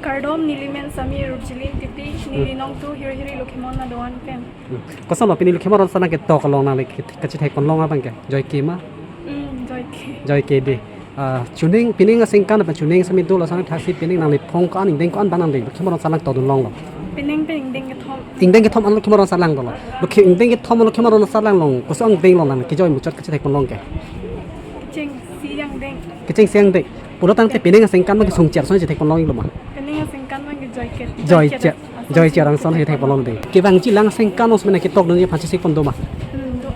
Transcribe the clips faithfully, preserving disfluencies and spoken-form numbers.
Kardom, neli men Sami Rupjili Ingtipi, neli Hmm. nongtu Hirhiri Lokhimon adovan pen. Hmm. Kosonlo pini Lokhimon Ron Asatlang ketok along nangli ke-, kachethek ponlong abang ke? Joike ma? Hmm, joike. Joike dei. Ah, chuning, pining aningkan pen chuning sami dolo, sami thaksi pining nangli phong ko-an, ingdeng ko-an abang nangli Lokhimon Ron Asatlang tokdun longlo? Pining pen ingdeng kethom. Ingdeng kethom an Lokhimon Ron Asatlang dolo. Lokhi-, ingdeng kethom Lokhimon Ron Asatlang along, koson angdeng along nangli kejoi muchot kachethek ponlong ke? Kechengsi angdeng. Kechengsi angdeng. Pulo tangte pining aningkan ma kesung cher ason chethek ponlong iklo ma? Pining aningkan ma ke joike. Joike. Joike ason chethek ponlong dei. Kevangji lang aningkan os mena ketokdunji aphan chesik pon do ma? Hmm, do.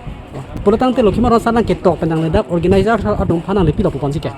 Pulo tangte Lokhimon Ron Asatlang ketok pen nangli dak organizer atum aphan nangli pilo puponji ke?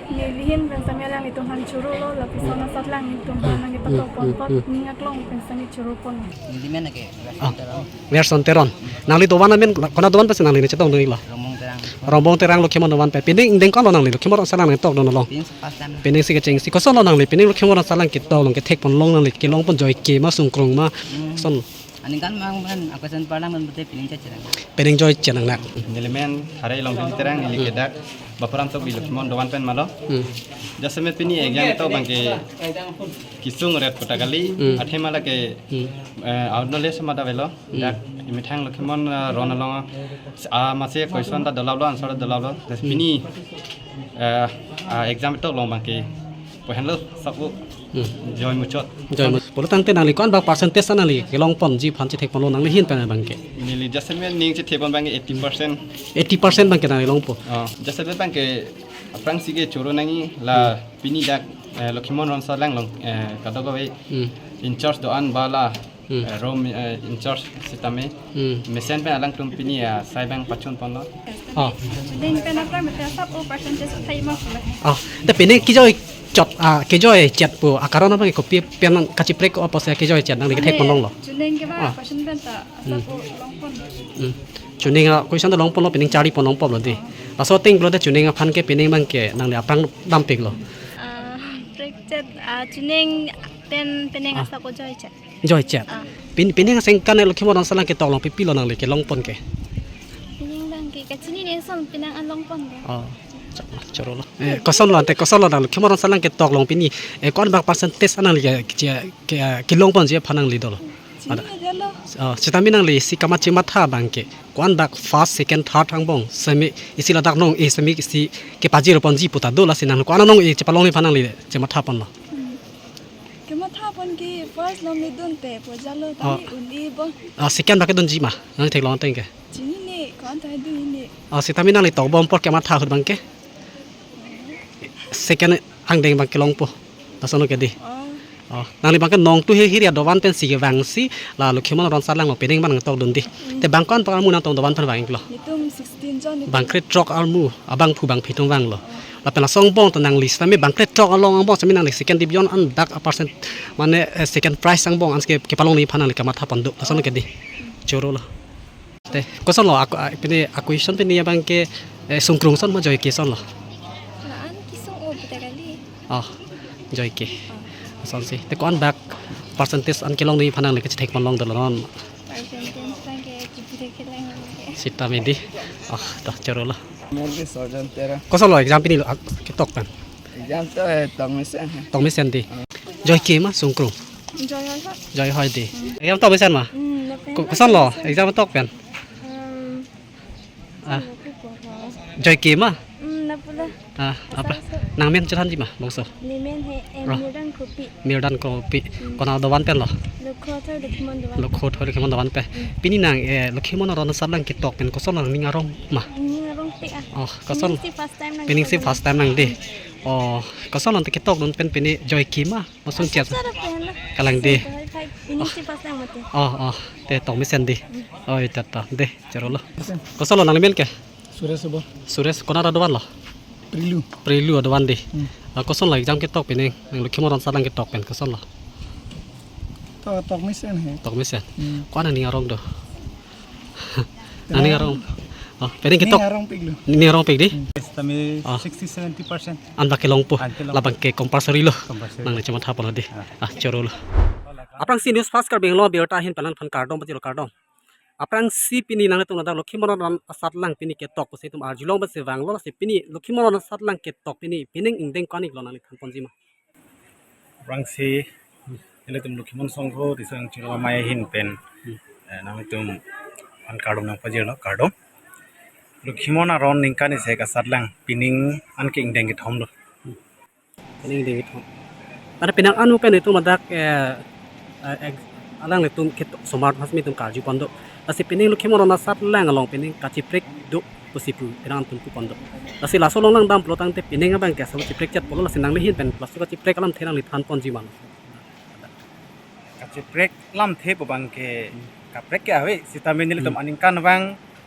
Neli ahin pen sami alanglitum aphan chorolo, lapuson asatlanglitum aphan nangli patok pon Hmm, apot, hmm. ning aklong pen sami choro pon. Neli men ke Ah. Gerson Teron. Gerson Teron. Nangli dovan amen, kona dovan pensi nangli ne chetongdun iklo? Rongbong Terang. Rongbong Terang Lokhimon dovan pen. Pining ingdeng ko-anlo nangli Lokhimon Ron Asatlang nangtok dun along? Pining si first time. Pining si kechengsi. Kosonlo nangli pining Lokhimon Ron Asatlang ketok along kethek ponlong nangli kelong pon joike ma sungkrung ma? Hmm. Koson? Aningkan mang man, aku sen parlang man bete pining checheng. Pining joike nang nak. Neli men Harai Longbili Terang, neli Hmm. ke dak Bapuram Tokbi Lokhimon dovan pen malo. Hmm. Jasemet pini exam ketok abang ke kesung ret puta kali, Hmm. athema lake Hmm. eh, out knowledge ma ta avelo. Hmm. Dak emethang Lokhimon, eh, Ron along, ah, masi question ta dolaplo, answer ta dolaplo. Das Hmm. pini, eh, ah, exam ketok along abang ke pohenlo sabu Hmm. joi muchot. Joi muchot. Pulo tangte nangli ko-an abang percentage nangli kelong ponji aphan chethek ponlo nangli ahin pen abang ke? Neli jasemet ning chethek pon abang ke eighty percent. Eighty percent abang ke nangli longpo. Ah, jasemet abang ke aphrangsi ke choro nangji la Hmm. pini dak, eh, Lokhimon Ron Asatlang along, eh, kadokave Hmm. in charge do-an ba la Hmm. eh, Rom, eh, in charge sitame. Hmm. Mesen pen alangtum pini, ah, sai abang pachun ponlo. Ah. Chuning pen aphrang mete asap o percentage uthai ma pula. Ah, te pining kejoi chot, ah, kejoi chet pu akaron abang ke kopi pen kachiprek ko apotsi kejoi chet nangli kethek Mane, ponlonglo? Chuning ke ba Ah. question pen ta asap Hmm. o long pon. Hmm. Chuning a question ta long ponlo pining charli pon long ponlo dei. Laso ateng pulote chuning aphan ke pining abang ke nangli aphrang dampiklo? Ah, prek chet, ah, chuning pen pining Ah. asap o joi chet. Joi chet. Ah. Pin-, pining aningkan Lokhimon Ron Asatlang ketok along pipilo nangli kelong pon ke? Pining abang ke kachinine ason pining along pon ke. Oh, chorolo. Eh, kosonlo ante kosonlo nang Lokhimon Ron Asatlang ketok along pini, eh, ko-an abang percentage an nangli ke, ke, ke, kelong ponji aphan nangli dolo? Ada. Chinine dolo. Oh, sitame nangli isi kamatha abang ke. Ko-an abang first, second, third angbong. Semi isi ladak nong-e semi isi kepajir ponji puta do lasi nang ko-an nong-e chepalongji aphan nangli chematha ponlo? Hmm. Kematha pon ke first nongle dunte pojalo Oh. tame un-e bo. Ah, second abang ke dunji ma? Nangli theklong ateng ke? Chinine, ko-an ta dunji ne. Ah, sitame nangli tokbom apor kematha ahut abang ke? Second angdeng abang kelongpo. Lason lo ke dei. Oh. Oh, nangli abang ke nongtu Hirhiri adovan pensi kevangsi la Lokhimon Ron Asatlang along pining abang nangtokdun dei. Hmm. Te bang ko-an abang armu nangtum dovan pen vang iklo? Netum sixteen jon netum. Bang krethrok armu, abangphu bangphi atum vanglo. Lapen laso angbong ta nangli sitame bang krethrok along angbong sitame nangli second division an dak a percent mane, eh, second prize angbong ansi ke, kepalongji aphan nangli kamatha pon do. Lason lo ke dei. Chorolo. Te, kosonlo, aku, ah, pini, a question pini abang ke, eh, sungkrung ason ma joike asonlo? La-an kesung o puta kali. Oh, joike. Oh. Asonsi. Te ko-an abang percentage an kelongji aphan nangli kachethek ponlong dolo non? Percentage abang ke chipire kelang ke. Sitame dei. Oh, to chorolo. Mel ke Sorjan Terang. Kosonlo exam pini lo, ah, ketok pen? Exam to, eh, tokmesen. Tokmesen dei. Joike ma sungkrung? Joi hoi hoi. Joi hoi dei. Hmm. Exam tokmesen ma? Hmm, lapen Ko-, kosonlo exam tok pen? Hmm. Ah. Joike ma? Hmm, lapu la. Ah, apa? Asal asal. Nang men chethanji ma, bangso? Nemen he, eh, Oh. Mirdan Kropi. Mirdan Kropi. Hmm. Kona dovan pen lo? Lokhothoi Lokhimon dovan. Lokhothoi Lokhimon dovan pen. Hmm. Pini nang, eh, Lokhimon Ron Asatlang ketok pen kosonlo ning arong ma? Ning arongpik ah. Oh, koson? Pining si first time nang. Pining si first time nang dei. Oh, kosonlo ante ketokdun pen pini joike ma? Masung chet. Asap sarap ya, na. Kalang dei. Sungkrung hoi hoi. Pining si first time mati. Oh, oh. Te tokmesen dei. Hmm. Oi, tata. Dei, chorolo. Kosonlo nangli men ke? Suresh Obor. Suresh, kona adovan lo? Prilu. Prilu adovan dei. Hmm. Ah, kosonlo exam ketok pining, nang Lokhimon Ron Asatlang ketok pen, kosonlo? To, tokmesen he. Tokmesen. Hmm. Ko-an ning arong do? Nang ning arong. Oh, pining ketok. Ning arongpik lo. Ning arongpik dei? Hmm. Sitame Oh. sixty seventy percent. An abang kelongpo. An kelong. Labang ke compulsory lo. Compulsory. Nangli chematha ponlo dei. Ah. Ah, chorolo. Aphrangsi News Fast Karbi Anglong abirta ahin pen alangliphan kardom pajirlo, kardom. Aphrangsi pini nanglitum ladak Lokhimon Ron Asatlang pini ketok pusi itum arjulong pensi vanglo, lasi pini Lokhimon Ron Asatlang ketok pini pining ingdeng ko-an iklo nangli than ponji ma? Aphrangsi nelitum Lokhimon Songho Riso Amei ahin pen, eh, nanglitum aphan kardom nangpajirlo, kardom. Lokhimon aron ningkan isi kasatlang, pining an ke ingdeng kethom lo. Pining ingdeng kethom. Pada penang anu pen itum ladak, eh, eh, eh, alanglitum kit smart mas mi itum karju pon do. Lasi pining Lokhimon aron asatlang along pining kachiprek do pusi pu penang atum pu pon do. Lasi laso along langdam pulo tangte pining abang ke asap chiprek chet pulo, lasi nangli ahin pen laso kachiprek alamthe nangli than ponji ma? Kachiprek alamthe pu abang ke kaprek ke ave, sitame nelitum Hmm. aningkanvang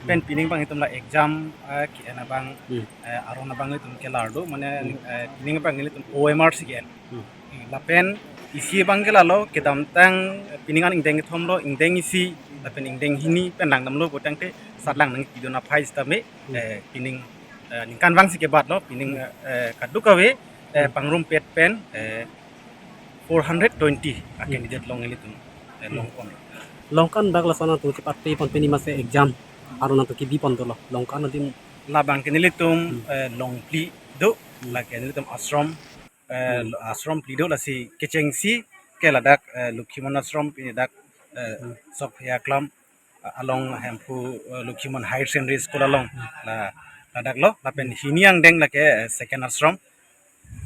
pen Hmm. pining abang itum la exam, eh, ke-en abang, Hmm. eh, aron abang itum kelar do, mane, Hmm. eh, pining abang nelitum O M R si ke-en. Hmm. Lapen isi abang ke lalo, kedamtang pining an ingdeng kethom lo, ingdeng isi, lapen ingdeng hini pen langdamlo pu tangte satlang nangpi dun aphai sitame, Hmm. eh, pining, eh, ningkanvang si kebat lo, pining, Hmm. eh, kadokave, eh, Hmm. pangrumpet pen, eh, four hundred twenty a Hmm. candidate along nelitum, eh, Hmm. long pon. Long ko-an dak lason atum chepate pon, pini masi exam aron atum kebi pon dolo, long ko-an adim? Labang ke nelitum, Hmm. eh, long phli do, Hmm. lake nelitum ashram, eh, Hmm. ashram phli do, lasi kechengsi ke ladak, eh, Lokhimon Ashram, pini dak, eh, Hmm. Sokphaya Klam, eh, along Hemphu, eh, Lokhimon Higher Secondary School along, Hmm. la, ladak lo, lapen Hmm. hini angdeng lake, eh, second ashram,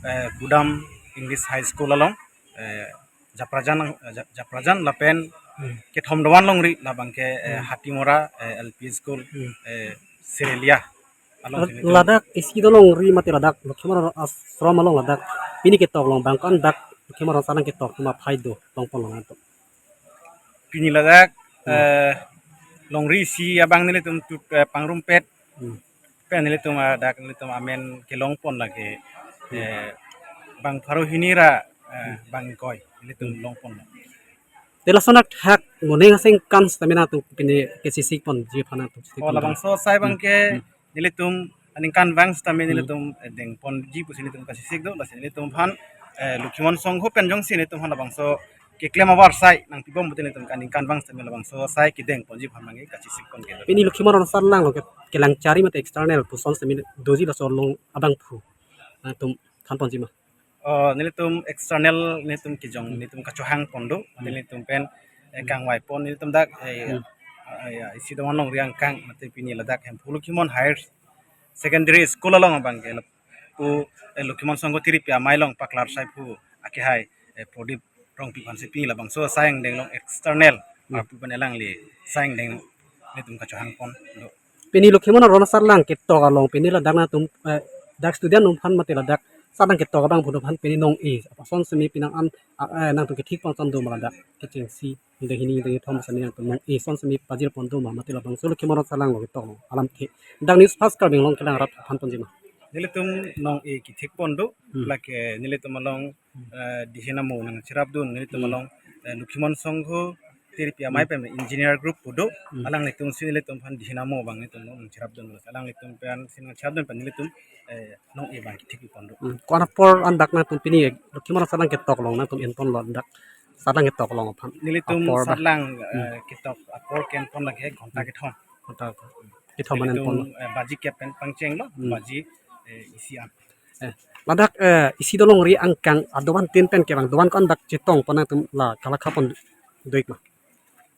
eh, Gudam English High School along, eh, Japrajan, eh, Ja-, Japrajan lapen Hmm. kethom dovan longri labang ke, eh, Hmm. Hatimora, eh, L P School, Hmm. eh, Serelia along Lad-, sini tu. Ladak isi do longri mate ladak Lokhimon Ashram along ladak pini ketok along bang ko-an dak Lokhimon Ashram ketok atum aphai do, long pon long atum? Pini ladak, Hmm. eh, longri isi abang nelitum tu, eh, pangrumpet. Hmm. Pen nelitum, ah, dak nelitum amen kelong pon lake, Hmm. eh, bang pharo hini ra, eh, Hmm. bang ingkoi nelitum Hmm. long pon. Te lason athak moning asengkan sitame nangtum pini kachesik ponji aphan nangtum? Oh, labangso asai abang Hmm. ke Hmm. nelitum aningkanvang sitame Hmm. nelitum, eh, deng ponji pusi nelitum kachesik do, lasi nelitum aphan, eh, Lokhimon Songho pen jongsi nelitum aphan labangso keklem avar asai nangpibom pute nelitum aningkanvang sitame labangso asai kedeng ponji aphan nangkachesik pon ke. Pini Lokhimon Ashram along ke, kelang chari mate external puson sitame doji, laso along abangphu nangtum than ponji ma? Oh, nelitum external nelitum kejong, Hmm. nelitum kachohang pon do, Hmm. nelitum pen, eh, Hmm. kangvai pon nelitum dak, eh, Hmm. eh, ya, isi dovan longri angkang, mate pini ladak Hemphu Lokhimon Higher Secondary School along abang ke lapu, eh, Lokhimon Songho Tiripi Amei along paklar sai phu akehai, eh, Prodip Rongpi aphansi pini labangso asai angdeng along external, Hmm. arpu pen alangli asai angdeng nelitum kachohang pon do. Pini Lokhimon Ashram asatlang ketok along pini ladak nangtum, eh, dak student atum aphan mate ladak satlang ketok abangphu atum aphan pini nong-e ason sitame penang an, ah, eh, nangtum kethik pon ason do ma ladak kechengsi ingdeng hini ingdeng kethom sitame nangtum nong-e ason sitame pajir pon do ma, mate labangso Lokhimon Ashram along ketok along alamthe dak News Fast Karbi Anglong kelang arat than ponji ma? Nelitum nong-e kethik pon do, Hmm. lake nelitum along, Hmm. eh, dihin amo nangcherap dun, nelitum Hmm. along, eh, Lokhimon Songho Tiripi Amei Hmm. pen engineer group pu do, Hmm. alanglitum si nelitum aphan dihin amo abang nelitum along nangcherap dun, alanglitum pen si nangcherap dun pen nelitum, eh, nong-e abang kethik pon do. Hmm. Ko-an apor an dak nangtum pini Lokhimon Ashram ketok along nangtum en ponlo dak satlang ketok along aphan? Nelitum apor dak satlang, Hmm. eh, ketok apor ke-en pon lake ghonta Hmm. kethom. Ghonta kethom an en nelitum, ponlo. Eh, baji kep pen pangchenglo, Hmm. baji, eh, isi an. Eh, ladak, eh, isi do longri angkang adovan tin pen kevang dovan ko-an dak chetong pon nangtum la kalakha pon do-ik ma?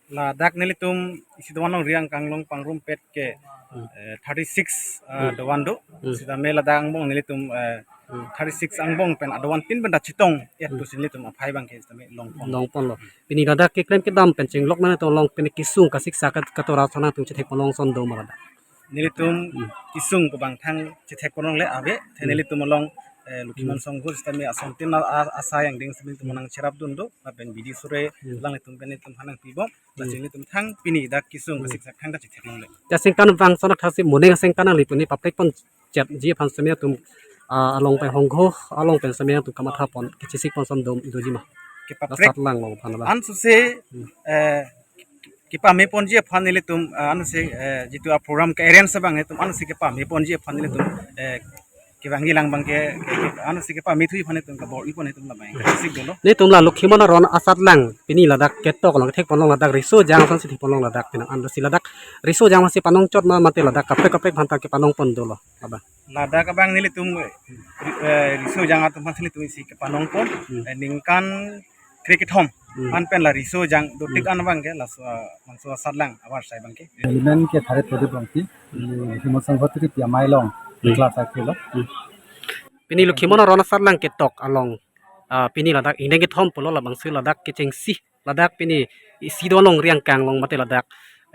Ladak nelitum isi dovan longri angkang along pangrumpet ke, Hmm. eh, thirty six, eh, Hmm. dovan do. Hmm. Sitame ladak angbong nelitum, eh, Hmm. thirty six angbong pen adovan tin pen dak chetong et Hmm. pusi nelitum aphai abang ke sitame long pon. Long ponlo. Pini ladak keklem kedam pen chenglok nangtum along pini kesung kasiksak kat-, katora ason nangtum chethek pon long ason do ma ladak? Nelitum Hmm. kesung pu abang thang chethek pon longle ave, the Hmm. nelitum along, eh, Lokhimon Hmm. Songho sitame ason tin a, a, asai angdeng sitame nelitum Hmm. nangcherap dun do, lapen bidi sore Hmm. alanglitum pen nelitum aphan nangpibom, Hmm. lasi nelitum thang pini dak kesung Hmm. kasiksak thang ta chethek longle. Te asengkan vang ason athak si moning asengkan nangli pini paprek pon chetji aphan sitame nangtum, ah, along pen hongho, along pen sitame nangtum kamatha pon, kachesik pon ason do, doji ma? Kepaprek Asatlang along aphan la. Ansose, Hmm. eh, kepame ponji aphan nelitum, eh, anose, eh, jitu a program ke-arrange abang nelitum anose kepame ponji aphan nelitum, eh, Kevangji lang abangke, ke, ke, ano si kepamithui aphan itum kabor-i pon itum labang. Sik dolo. Netum la Lokhimon aron asatlang pini ladak ketok along thekponlong ladak riso jang asonsi thekponlong ladak pini. Ansi ladak riso jang asonsi panongchot ma mate ladak kaprek kaprek aphanta kepanong pon dolo. Abang. Ladak abang nelitum, eh, riso jang atum aphansi nelitum isi kepanong pon. Hmm. Eh, ningkan krekethom. Hmm. An pen la riso jang dotik Hmm. an abangke laso, ah, bangso asatlang abar sai abangke. Neli men ke Thare Prodip Rongpi, neli Lokhimon Sangho Tripi amei along Hmm. class akhelo. Hmm. Pini Lokhimon aron asatlang ketok along, ah, pini ladak ingdeng kethom pulo labangso ladak kechengsi ladak pini isi do along riang kang along mate ladak,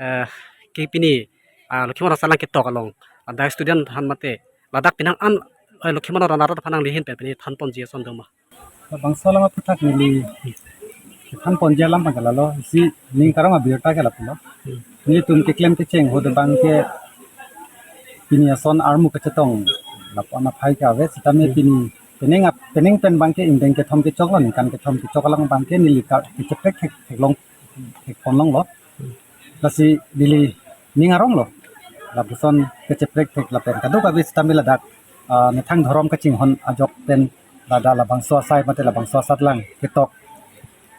eh, ke pini, ah, Lokhimon aron asatlang ketok along ladak student aphan mate ladak penang an, eh, Lokhimon aron arat aphan nanglihin pen pini thanponji ason doma. Labangso alam aphuthak neli thanponji alam abangke lalo, isi ning karong abirta ke lapulo. Hmm. Nelitum keklem kecheng ahut abangke pini ason armu kachetong lapu-an aphai ke ave, sitame Hmm. pini penang ap-, penang pen abangke ingdeng kethom kechok lo, ningkan kethom kechok along abangke neli ka-, kacheprek thek, theklong, thekponlonglo. Lasi neli ning aronglo. Lapuson kacheprek thek lapen kadokave sitame ladak, ah, methang dhorom kachinghon ajok pen ladak labangso asai mate labangso asatlang ketok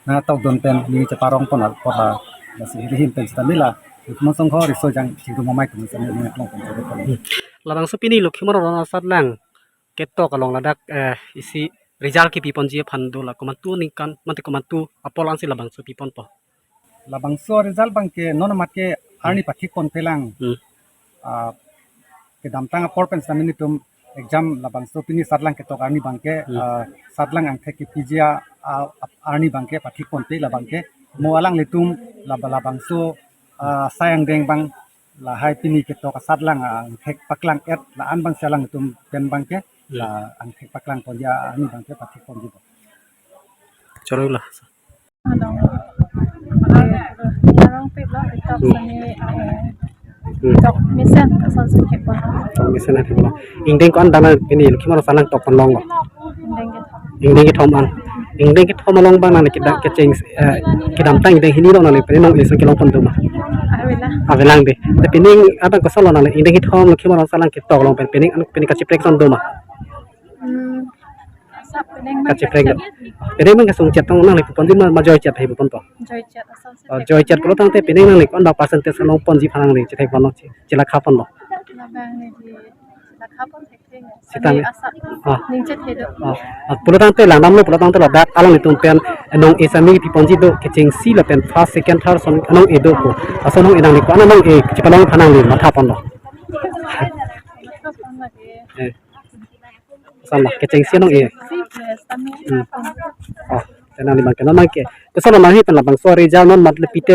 nangtokdun pen neli cheparong pon apot la, lasi ilihin pen sitame la Lokhimon Sangho riso jang chingrum amei atum sitame ning arong pon. Labangso pini Lokhimon aron asatlang ketok along ladak, eh, isi result kepiponji aphan do la komantu aningkan mate komantu apor ansi labangso piponpo? Labangso result abangke non amat ke arni Hmm. pathik ponpe lang. Hmm. Ah, kedamtang apor pen sitame nelitum exam labangso pini asatlang ketok arni abangke, Hmm. ah, asatlang angthek kepiji a, a, arni abangke pathik ponpe labangke. Mo alanglitum laba labangso, ah, asai angdeng abang lahai pini ketok asatlang angthek paklang-et la-an abangsi alanglitum pen abangke Hmm. la angthek paklang ponji arni abangke pathik ponji. Choroi la. Hello. Arong pik lo, itok Hmm. sani, eh, Hmm. itok mesen, asonsi thekpon. Itok mesen atheklo. Ingdeng ko-an dana pini Lokhimon aron asatlang tokponlonglo? Ingdeng kethom. Ingdeng kethom an. Ingdeng kethom along abang nangli kedam kecheng, eh, kedamtang ingdeng hini lo nangli pini nong-e ason kelong pon doma? Avelang. Avelang de. Te pini abang kosonlo nangli ingdeng kethom Lokhimon aron asatlang ketok along pen pini an pini kacheprek ason doma? Hmm. Asap penang abang Kacheprek lo. kachet. Penang abang kasung chet tong nangli puponji ma, ma joichet hai puponpo? Joichet asonsi Oh, thek. joichet pulo tangte penang nangli ko-an ba percentage along ponji aphan nangli chethekponlo, che, chelakha ponlo? Labang neli chelakha pon thekthe. Sitame. Ani asap Ah. ning chethe do. Ah, ah, pulo tangte langdamlo pulo tangte ladak alanglitum pen nong-e sitame piponji do kechengsi lapen first, second, third ason nong-e do ko. Ason nong-e nangli ko-an nong-e chepalong aphan nangli matha ponlo? Matha pon lage. Eh. Ason lo, kechengsi nong-e. Si, yes, kami Hmm. pon. Oh, te nangli abangke non abangke. Kosonlo nangli pen labangso result non amat le pite